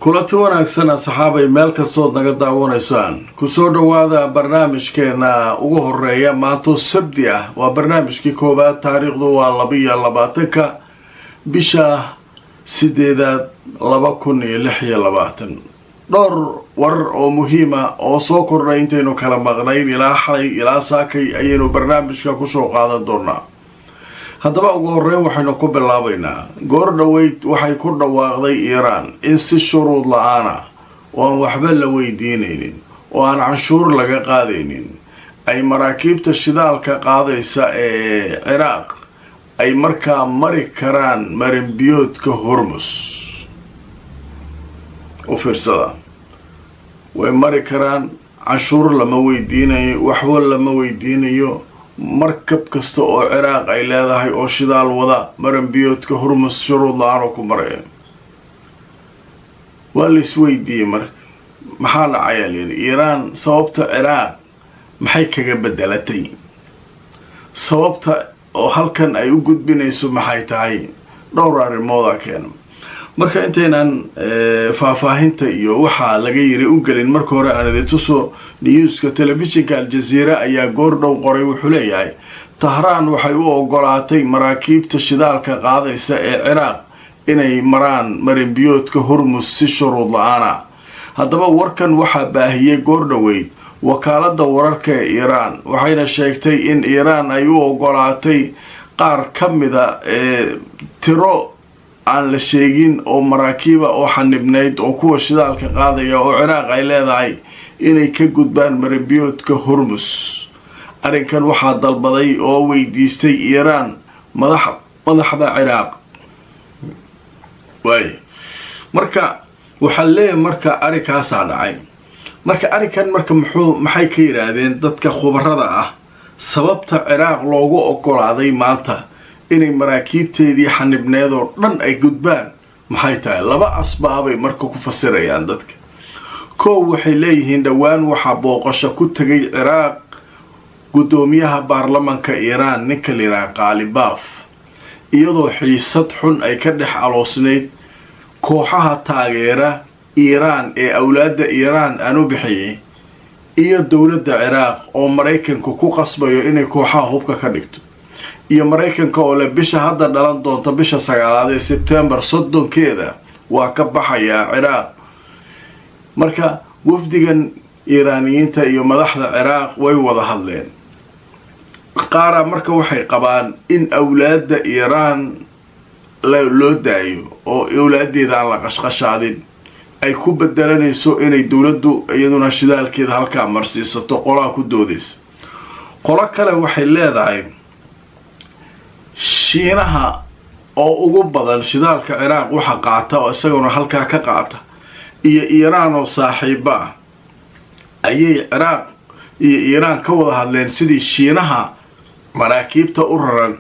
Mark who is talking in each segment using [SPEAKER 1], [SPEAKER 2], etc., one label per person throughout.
[SPEAKER 1] Kulanti wanaagsan, asxaabay, meel kastood naga daawanaysaan. Kusoo dhowaada barnaamijkeena ugu horeeya maanto Sabdi ah. Waa barnaamijkii koowaad. Taariikhdu waa 22-ka bisha sideedaad 2026. Dhowr warar oo muhiima oo soo kordhay intaynu kala maqnayn, ilaa xalay ilaa saakay, ayaynu barnaamijka kusoo qaadan doonaa. Haddaba ugu horreyn waxaynu ku bilaabaynaa: goor dhoweyd waxay ku dhawaaqday Iiraan in si shuruud la-aana, oo aan waxba la weydiinaynin oo aan canshuur laga qaadaynin, ay maraakiibta shidaalka qaadaysa ee Ciraaq ay markaa mari karaan marinbiyoodka Hormus. U fiirsada, way mari karaan, canshuur lama weydiinayo, waxba lama weydiinayo. Markab kasta oo Ciraaq ay leedahay oo shidaal wada, maranbiyoodka Hormus shuruud la-aan oo ku maraya. Waa la isweydiiyey marka, maxaa dhacayaa layidhi? Iiraan sababta Ciraaq maxay kaga bedelatay? Sababta oo halkan ay u gudbinayso maxay tahay? Dhowr arrimooda keena. Marka intaynaan faahfaahinta iyo waxaa laga yiri u gelin, marka hore aan idin tuso newska. Telefishinka Aljaziira ayaa goor dhow qoray. Wuxuu leeyahay: Tahraan waxay u ogolaatay maraakiibta shidaalka qaadaysa ee Ciraaq inay maraan marinbiyoodka Hormus si shuruud la-aana. Haddaba warkan waxaa baahiyey goor dhoweyd wakaaladda wararka ee Iiraan, waxayna sheegtay in Iiraan ay u ogolaatay qaar ka mida ee tiro aan la sheegin oo maraakiiba oo xanibnayd oo kuwa shidaalka qaadaya oo Ciraaq ay leedahay inay ka gudbaan marinbiyoodka Hormus. Arrinkan waxaa dalbaday oo weydiistay Iiraan madaxda Ciraaq. Waay, marka waxaa leeyahay, marka arrinkaasaa dhacay. Marka arrinkan marka maxay ka yidhaahdeen dadka khubarada ah, sababta Ciraaq loogu ogolaaday maanta inay maraakiibteedii xanibneed oo dhan ay gudbaan maxay tahay? Laba asbaabay marka ku fasirayaan dadka. Koow, waxay leeyihiin dhowaan waxaa booqasho ku tegay Ciraaq guddoomiyaha baarlamanka Iiraan, ninka la yidhaha Qaalibaaf, iyadoo xiisad xun ay ka dhex aloosnayd kooxaha taageera Iiraan ee Awlaadda Iiraan aan u bixiyey iyo dowladda Ciraaq, oo Maraykanku ku qasbayo inay kooxaha hubka ka dhigto, iyo Maraykanka oo leh bisha hadda dhalan doonta, bisha sagaalaad ee Sebtembar 30-keeda, waa ka baxayaa Ciraaq. Marka wafdigan Iiraaniyiinta iyo madaxda Ciraaq way wada hadleen. Qaaraa marka waxay qabaan in Awlaadda Iiraan loo daayo oo awlaaddeeda aan la qashqashaadin, ay ku bedelanayso inay dowladdu iyaduna shidaalkeeda halkaa marsiisato. Qolaa ku doodaysa. Qolo kale waxay leedahay Shiinaha oo ugu badan shidaalka Ciraaq waxa qaata, oo isaguna halkaa ka qaata, iyo Iiraan oo saaxiibo ah, ayay Ciraaq iyo Iiraan ka wada hadleen sidii Shiinaha maraakiibta u raran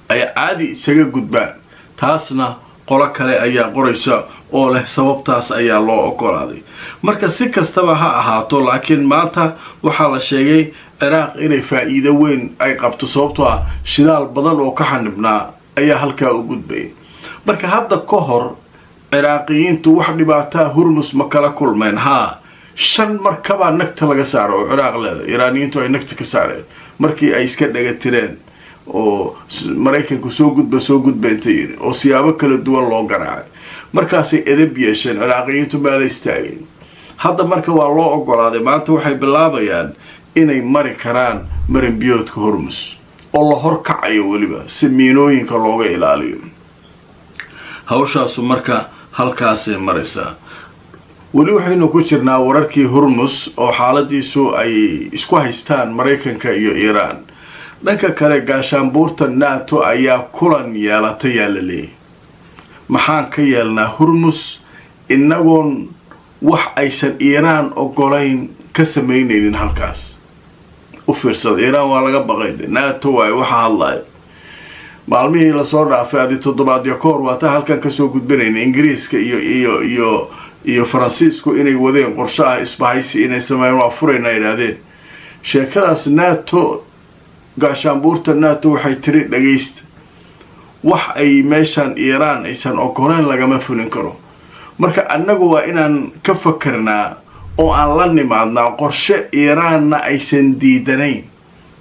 [SPEAKER 1] ay caadi isaga gudbaan. Taasna qolo kale ayaa qoraysa oo leh sababtaas ayaa loo ogolaaday. Marka si kastaba ha ahaato, laakiin maanta waxaa la sheegay Ciraaq inay faa'iido weyn ay qabto, sababtoo ah shidaal badan oo ka xanibnaa ayaa halkaa u gudbaya. Marka hadda ka hor Ciraaqiyiintu wax dhibaataa Hurmus ma kala kulmeen? Haa, shan markabaa nagta laga saaro oo Ciraaq leeda, Iiraaniyiintu ay nagta ka saareen markii ay iska dhaga tireen oo Maraykanku "Soo gudba, soo gudba" inta yidhi, oo siyaabo kala duwan loo garaacay. Markaasay edab yeesheen Ciraaqiyiintu, meela istaageen. Hadda marka waa loo ogolaaday. Maanta waxay bilaabayaan inay mari karaan marinbiyoodka Hormus oo la horkacayo weliba si miinooyinka looga ilaaliyo. Hawshaasu marka halkaasay maraysaa. Weli waxaynu ku jirnaa wararkii Hormus oo xaaladiisu ay isku haystaan Maraykanka iyo Iiraan. Dhanka kale, gaashaanbuurta NATO ayaa kulan yeelatay. Yaa la leeyahy, maxaan ka yeelnaa Hormus inagoon wax aysan Iiraan ogolayn ka samaynaynin halkaas? U fiirsada, Iiraan waa laga baqay. NATO waayo waxa hadlaya. Maalmihii lasoo dhaafay, adi toddobaadyo ka hor, waataa halkan kasoo gudbinayna Ingiriiska iyo Faransiisku inay wadeen qorsho ah isbahaysi inay sameeyeen. "Waa furayna," yidhaahdeen sheekadaas. NATO, gaashaanbuurta NATO, waxay tiri: "Dhagaysta, wax ay meeshaan Iiraan aysan ogoleyn lagama fulin karo." Marka annagu waa inaan ka fakarnaa oo aan la nimaadnaa qorshe Iiraanna aysan diidanayn,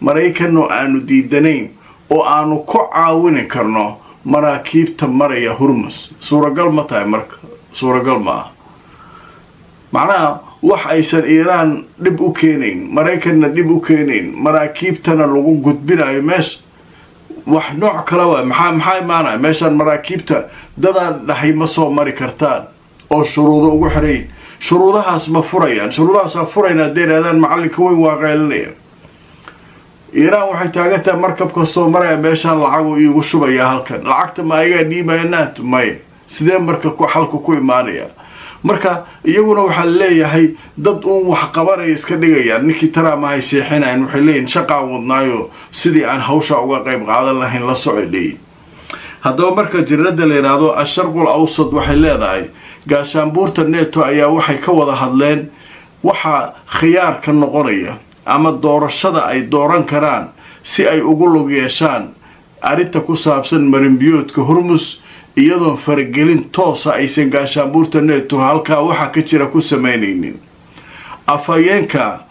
[SPEAKER 1] Maraykanna aanu diidanayn, oo aanu ku caawini karno maraakiibta maraya Hurmus. Suuragal ma tahay? Marka suuragal ma aha. Macnaha, wax aysan Iiraan dhib u keenayn, Maraykanna dhib u keenayn, maraakiibtana lagu gudbinayo meesha, wax nooc kale waay. Maxaa imaanaya meeshaan? Maraakiibta dadaan dhahay ma soo mari kartaan oo shuruudo ugu xirayn. Shuruudahaas ma furayaan? Shuruudahaasaa furayna hadday idhahdaan, macallinka weyn waa qaylinaya. Iiraan waxay taagan tahay markab kastoo maraya meeshaan lacagu iigu shubaya halkan. Lacagta ma ayagaa dhiibaya NATO? Maya. Sidee marka xalku ku imaanaya? Marka iyaguna waxaa leeyahay dad uun wax qabanaya iska dhigayaan. Ninkii Trump ahay seexinayan, waxay leeyihin shaqaan wadnaayo, sidii aan hawshaa uga qayb qaadan lahayn la socay leeyihin. Haddaba marka jariidada la yidhaahdo Asharqul Awsad waxay leedahay gaashaanbuurta NATO ayaa waxay ka wada hadleen waxa khiyaarka noqonaya ama doorashada ay dooran karaan si ay ugu lug yeeshaan arrinta ku saabsan marinbiyoodka Hormus, iyadoon faragelin toosa aysan gaashaanbuurta NATO halkaa waxa ka jira ku samaynaynin. Afhayeenka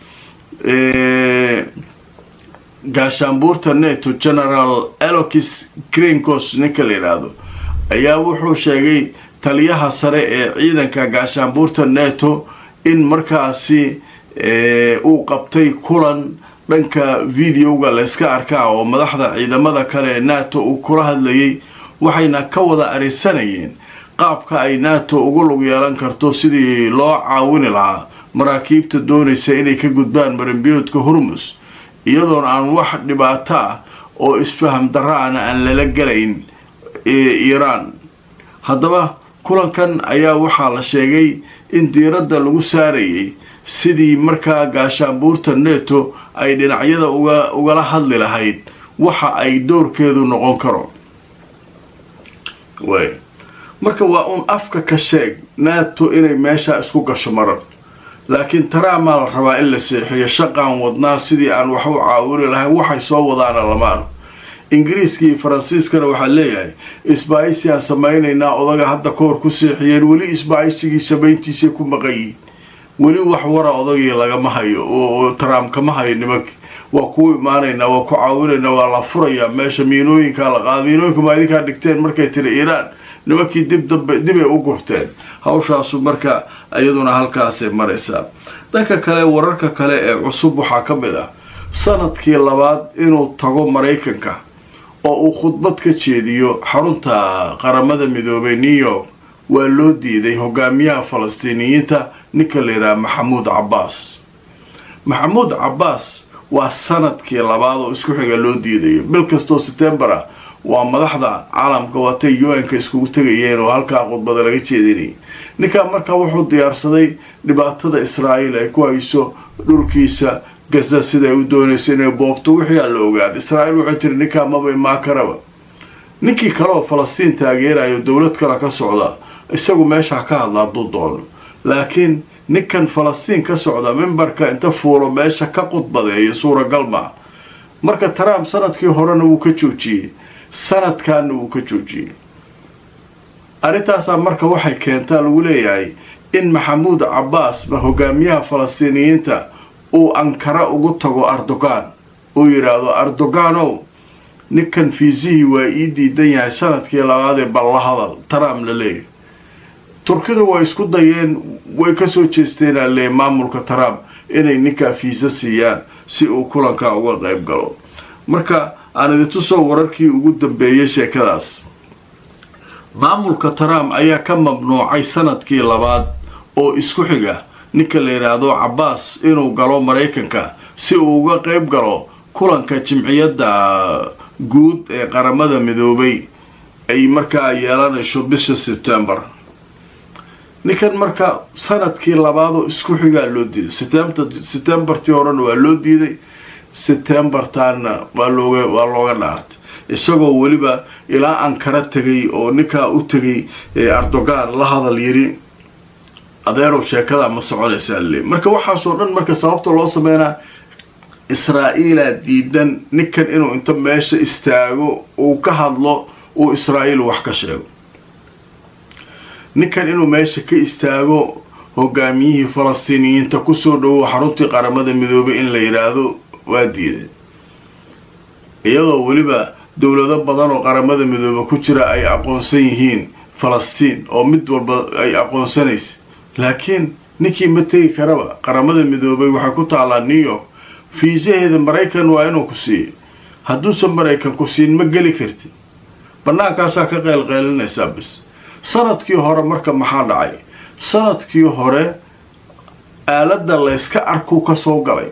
[SPEAKER 1] gaashaanbuurta NATO, General Alex Grynkewich ninka la yidhaahdo, ayaa wuxuu sheegay taliyaha sare ee ciidanka gaashaanbuurta NATO in markaasi uu qabtay kulan dhanka videoga layska arkaa oo madaxda ciidamada kale ee NATO uu kula hadlayay, waxayna ka wada arisanayeen qaabka ay NATO ugu lug yeelan karto sidii loo caawini lahaa maraakiibta doonaysa inay ka gudbaan marinbiyoodka Hormus, iyadoon aan wax dhibaato ah oo isfaham darra-ana aan lala gelayn Iiraan. Haddaba kulankan ayaa waxaa la sheegay in diiradda lagu saarayay sidii markaa gaashaanbuurta NATO ay dhinacyada uga ugala hadli lahayd waxa ay doorkeedu noqon karo. Way marka waa uun afka ka sheeg NATO inay meeshaa isku gasho marar, laakiin Trump-aa la rabaa in la seexiyo. Shaqaan wadnaa sidii aan wax u caawini lahayn, waxay soo wadaana lama arko. Ingiriiska iyo Faransiiskana waxaa leeyahay isbaahisi aan samaynaynaa. Odaga hadda kahor ku seexiyeen, weli isbaahisigii samayntiisay ku maqan yihiin. Weli wax wara odagii lagama hayo oo Trump kama hayo. Nimankii waa kuu imaanaynaa, waa ku caawinaynaa, waa la furayaa meesha, miinooyinkaa la qaada, miinooyinka maa idinkaa dhigteen markay tiri Iiraan, nimankii dib dambe dibay u gurteen hawshaasu. Marka iyaduna halkaasay maraysaa. Dhanka kale, wararka kale ee cusub waxaa ka mid ah sanadkii labaad inuu tago Maraykanka oo uu khudbad ka jeediyo xarunta Qaramada Midoobay New York waa loo diiday hogaamiyaha Falastiiniyiinta, ninka la yidhaha Maxamuud Cabbaas. Maxamuud Cabbaas waa sanadkii labaad oo isku xiga loo diidayo. Bil kastoo Setembar ah waa madaxda caalamka waatay UN-ka iskugu tegayeen oo halkaa khudbada laga jeedinayay. Ninkaa markaa wuxuu diyaarsaday dhibaatada Israa'iil ay ku hayso dhulkiisa Gaza, siday u doonayso inay boobto. Wixii aa la ogaaday, Israa'iil waxay tiri ninkaa maba imaan karaba. Ninkii kale oo Falastiin taageerayo, dowlad kale ka socda, isagu meesha ka hadla hadduu doono, laakiin ninkan Falastiin ka socda mimbarka inta fuulo meesha ka khudbadeeyo suuragal maa. Marka Trump sanadkii horena wuu ka joojiyey, sanadkaana wuu ka joojiyey. Arrintaasaa marka waxay keentaa lagu leeyahay in Maxamuud Cabbaas, ma hogaamiyaha Falastiiniyiinta, uu Ankara ugu tago Erdogan, uu yidhaahdo, "Erdoganow, ninkan fiisihii waa ii diidan yahay sanadkii labaadee, bal la hadal Trump," la leeyahay. Turkidu way isku dayeen, way kasoo jeesteenaa leeyahy maamulka Trump inay ninkaa fiisa siiyaan si uu kulankaa uga qayb galo. Marka aan idintusoo wararkii ugu dambeeyey sheekadaas. Maamulka Trump ayaa ka mamnuucay sanadkii labaad oo isku xiga ninka la yidhaahdo Cabbaas inuu galo Maraykanka si uu uga qayb galo kulanka Jimciyadda Guud ee Qaramada Midoobay ay markaa yeelanayso bisha Sebtembar. Ninkan marka sanadkii labaadoo isku xigaa loo diiday. Sebtembartii horena waa loo diiday, Sebtembartaana waa looga dhaartay, isagoo weliba ilaa Ankara tegay oo ninkaa u tegay Erdogan, la hadal yiri, "Adeerow, sheekadaa ma soconaysaa," le. Marka waxaasoo dhan marka sababta loo sameynaa, Israa'iilaa diidan ninkan inuu inta meesha istaago uu ka hadlo, uu Israa'iil wax ka sheego. Ninkan inuu meesha ka istaago hogaamiyihii Falastiiniyiinta kusoo dhowow xaruntii Qaramada Midoobay in la yidhaahdo waa diiday, iyadoo weliba dowlado badan oo Qaramada Midoobe ku jira ay aqoonsan yihiin Falastiin oo mid walba ay aqoonsanaysa. Laakiin ninkii ma tegi karaba. Qaramada Midoobay waxay ku taallaa New York, fiisaheeda Maraykan waa inuu ku siiyo. Hadduusan Maraykan ku siin, ma geli kartid, bannaankaasaa ka qeylqeylinaysaa bis. Sanadkii hore marka maxaa dhacay? Sanadkii hore aaladda layska arkuu ka soo galay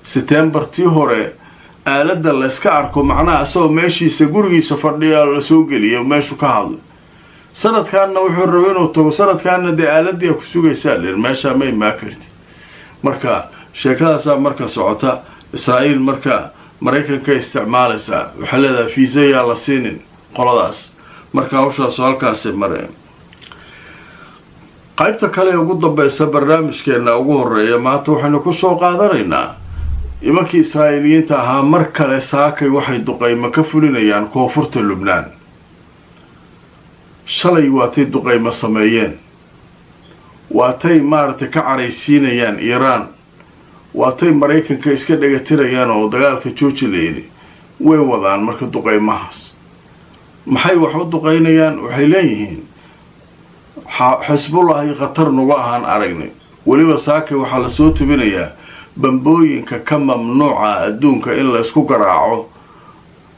[SPEAKER 1] Setembartii hore. Aaladda layska arko macnaha isagoo meeshiisa gurigiisa fadhiya lasoo geliya, meeshu ka hadlay. Sanadkaanna wuxuu rabay inuu tago, sanadkaana dee aaladii ku sugaysaa lir, meeshaa ma imaa kartid. Marka sheekadaasaa marka socota. Israa'iil marka Maraykanka isticmaalaysaa, waxay leedahay fiisa yaa la siinin qoladaas. Marka hawshaasu halkaasi mareen. Qaybta kale ee ugu dambeysa barnaamijkeena ugu horeeya maanta waxaynu kusoo qaadanaynaa nimankii Israa'iiliyiinta ahaa mar kale saakay waxay duqeymo ka fulinayaan koonfurta Lubnaan. Shalay waatay duqeymo sameeyeen, waatay maaragtay ka caraysiinayaan Iiraan, waatay Maraykanka iska dhegatirayaan oo dagaalka jooji layidhi. Way wadaan marka duqeymahaas. Maxay wax u duqeynayaan? Waxay leeyihiin Xisbullahi khatar nagu ahaan aragnay. Weliba saakay waxaa lasoo tebinayaa bambooyinka ka mamnuuca adduunka in laysku garaaco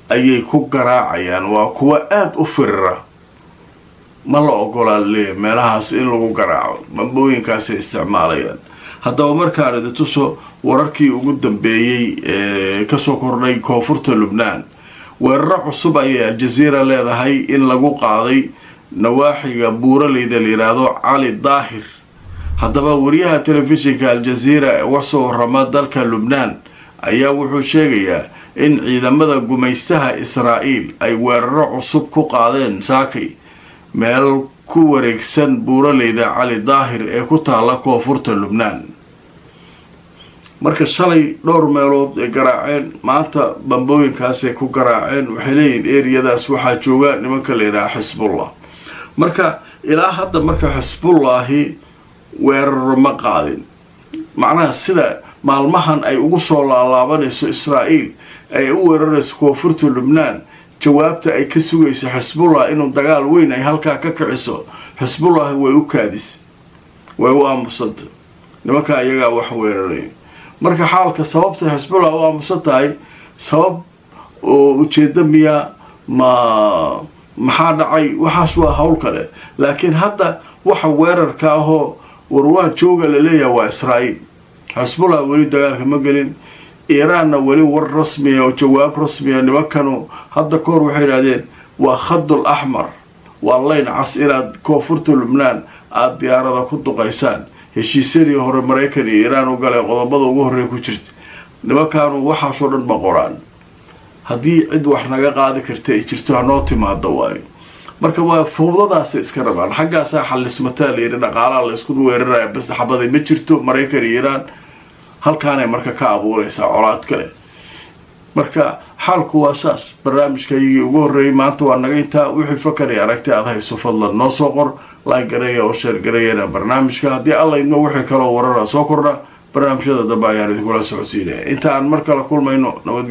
[SPEAKER 1] ayay ku garaacayaan. Waa kuwo aada u firira, ma la ogolaa leeyahy meelahaas in lagu garaaco, bambooyinkaasay isticmaalayaan. Haddaba markaan idi tuso wararkii ugu dambeeyey ee kasoo kordhay koonfurta Lubnaan. Weeraro cusub ayay Aljaziira leedahay in lagu qaaday nawaaxiga buuraleyda la yidhaahdo Cali Daahir. Haddaba wariyaha telefishinka Aljaziira ee uga soo warama dalka Lubnaan ayaa wuxuu sheegayaa in ciidamada gumaystaha Israa'iil ay weeraro cusub ku qaadeen saakay meel ku wareegsan buuraleyda Cali Daahir ee ku taalla koonfurta Lubnaan. Marka shalay dhowr meelood ay garaaceen, maanta bambooyinkaasay ku garaaceen. Waxay leeyihiin eriyadaas waxaa jooga nimanka la yidhaha Xisbullah. Marka ilaa hadda marka Xisbullaahi weeraro ma qaadin. Macnaha sida maalmahan ay ugu soo laalaabanayso Israa'iil ay u weerarayso koonfurta Lubnaan, jawaabta ay ka sugayso Xisbullah inuu dagaal weyn ay halkaa ka kiciso, Xisbullahi way u kaadis, way u aamusantay. Nimanka iyagaa wax weeraraya. Marka xaalka sababta Xisbullah u aamusan tahay, sabab oo ujeeddo miyaa ma maxaa dhacay? Waxaas waa hawl kale. Laakiin hadda waxa weerarka ahoo warwaa jooga la leeyahay waa Israa'iil. Xisbullah weli dagaalka ma gelin. Iiraanna weli war rasmiya oo jawaab rasmiya. Nimankanu hadda ka hor waxay idhahdeen waa khadul axmar, waa layn cas inaad koonfurta Lubnaan aada diyaarada ku duqaysaan. Heshiisyadii hore Maraykan iyo Iiraan u galeen qodobada ugu horreeya ku jirta. Nimankaanu waxaasoo dhan ma qoraan. Haddii cid wax naga qaadi karta ay jirto, hanoo timaado waayo. Marka waa fowdadaasay iska rabaan, xaggaasaa xallismataa layidhi. Dhaqaalaha la isku weeraraya bas, xabaday ma jirto Maraykan iyo Iiraan. Halkaanay marka ka abuuraysaa colaad kale. Marka xaalku waa saas. Barnaamijkaygii ugu horreeyay maanta waa naga intaa. Wixii fakari aragti aada hayso, fadlan noo soo qor, like gareeya oo share gareeyana barnaamijka. Haddii Alla idmo, wixii kaloo warara soo kordha barnaamijyada dambe ayaan idinkula socodsiinaya. Inta aan mar kale kulmayno, nabadgelyo.